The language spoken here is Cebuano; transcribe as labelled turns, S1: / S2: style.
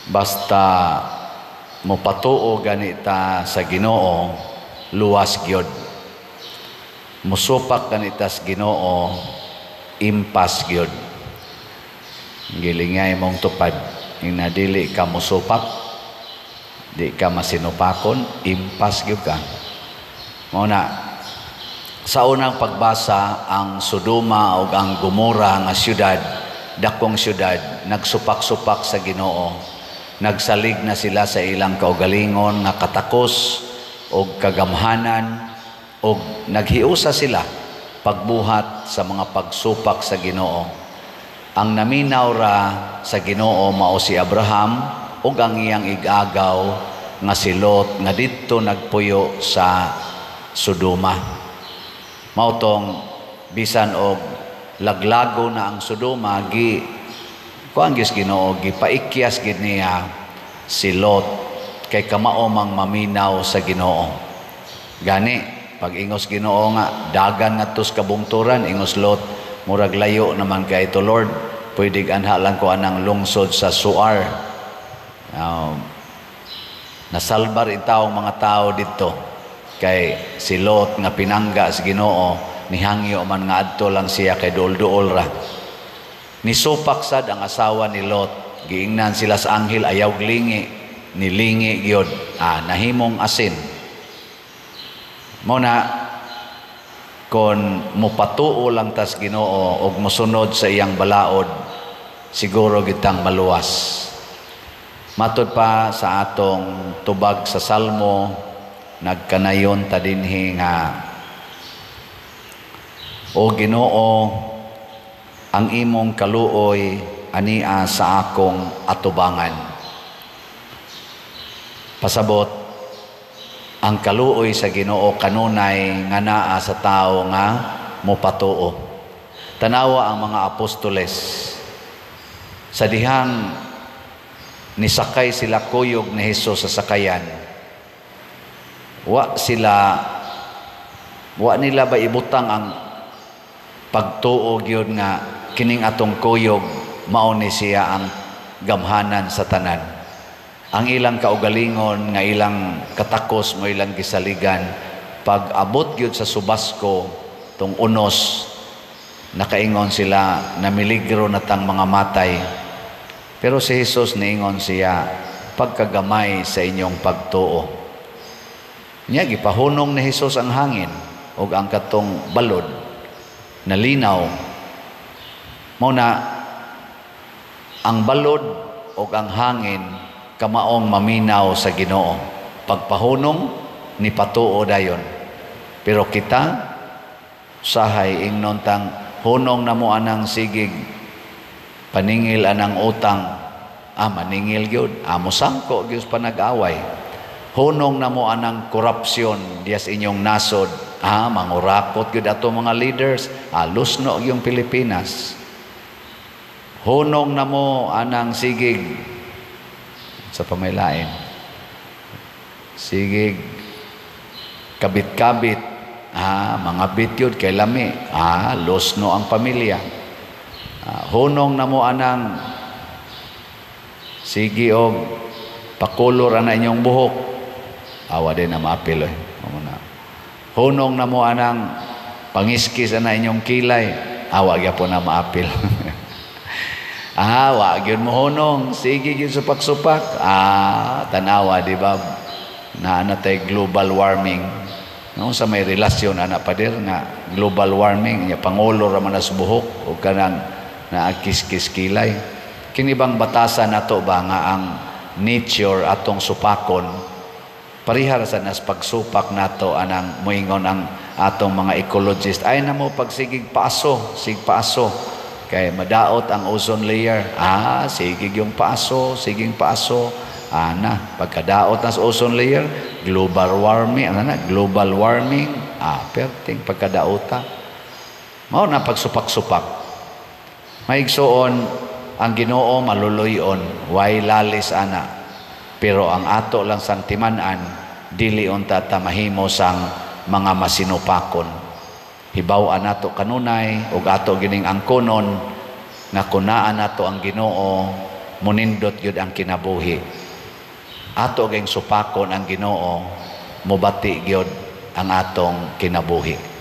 S1: Basta mopatuo gani ta sa Ginoo, luwas gyud. Musupak gani ta sa Ginoo, impas gyud. Gilingay mong tupad, ing dili ka musupak, di ka masinupakon, impas gyud ka. Mao na sa unang pagbasa, ang Sodoma ug ang Gomora nga syudad, dakong syudad, nagsupak-supak sa Ginoo. Nagsalig na sila sa ilang kaugalingon nga katakos og kagamhanan og naghiusa sila pagbuhat sa mga pagsupak sa Ginoo. Ang naminaw ra sa Ginoo mao si Abraham ug ang iyang igagaw nga si Lot nga didto nagpuyo sa Sodoma. Mao tong bisan og laglago na ang Sodoma, gi kuan gyud Ginoo, gipaikyas gid niya si Lot kay kamao mang maminaw sa Ginoo. Gani pag ingos Ginoo nga dagan ngadto sa kabungturan, ingos Lot, "Murag layo naman kay ito, Lord, pwede anha lang ko anang lungsod sa Zoar." Nasalbar intawong mga tao didto kay si Lot nga pinangga sa Ginoo nihangyo man nga adto lang siya kay duol-duol ra. Nisupak sad ang asawa ni Lot. Giingnan sila sa anghel, "Ayaw lingi." Nilingi gyud. Nahimong asin. Mao na kon mopatuo lang tas Ginoo og mosunod sa iyang balaod, siguro gitang maluwas. Matod pa sa atong tubag sa Salmo, nagkanayon ta dinhi nga, "O Ginoo, ang imong kaluoy ania sa akong atubangan." Pasabot, ang kaluoy sa Ginoo kanunay nga naa sa tawo nga mopatuo. Tanawa ang mga apostoles. Sa dihang nisakay sila kuyog ni Hesus sa sakayan, wa nila ba ibutang ang pagtuo gyud nga kining atong kuyog mao ni siya ang gamhanan sa tanan. Ang ilang kaugalingon nga ilang katakos mo ilang gisaligan. Pag abot gyud sa subasko tong unos, nakaingon sila, "Namiligro na tang mga matay." Pero si Jesus niingon siya, "Pagkagamay sa inyong pagtuo." Nya gipahunong ni Jesus ang hangin ug ang katong balod nalinaw. Mao na ang balod ug ang hangin kamaong maminaw sa Ginoo. Pagpahunong ni patuo dayon. Pero kita sahay ingnon tang hunong namo anang sigig paningil anang utang, maningil gyud, amo sangko gyud panag-away. Hunong namo anang korupsyon dias inyong nasod, mangurakot gyud ato mga leaders, lusno yung Pilipinas. Hunong namo anang sigig sa pamaylain, sigig kabit-kabit, mga bityod kay lami, lusno ang pamilya. Hunong namo anang sige og pakulor ana inyong buhok, awa din na maapil eh. Mao na. Hunong namo anang pangiskis ana inyong kilay, awa gyapon na maapil. Wa gyud mo hunong, sige gyud supak-supak. Tanawa, di ba? Naa na tay global warming. No, sa may relasyon ana, pader, nga global warming nya pangulo ra man sa buhok o kanang naakiskis kilay. Kini bang batasan nato ba nga ang nature atong supakon, parihar sa nas pagsupak nato anang moingon ang atong mga ecologist, ay na mo pagsigig paaso, sig paaso kay madaot ang ozone layer. Sigig yung paaso, siging paaso ana, pagkadaot na sa ozone layer, global warming, ano na, global warming, perting pagkadaota. Mao na pagsupak-supak. Maigsuon, ang Ginoo maluluyon, way lalis ana. Pero ang ato lang sang timan-an, dili unta ta mahimo sang mga masinupakon. Hibaw-an nato kanunay ug ato gining angkonon nga kunaan nato ang Ginoo. Munindot gyud ang kinabuhi. Ato gyud supakon ang Ginoo, mubati gyud ang atong kinabuhi.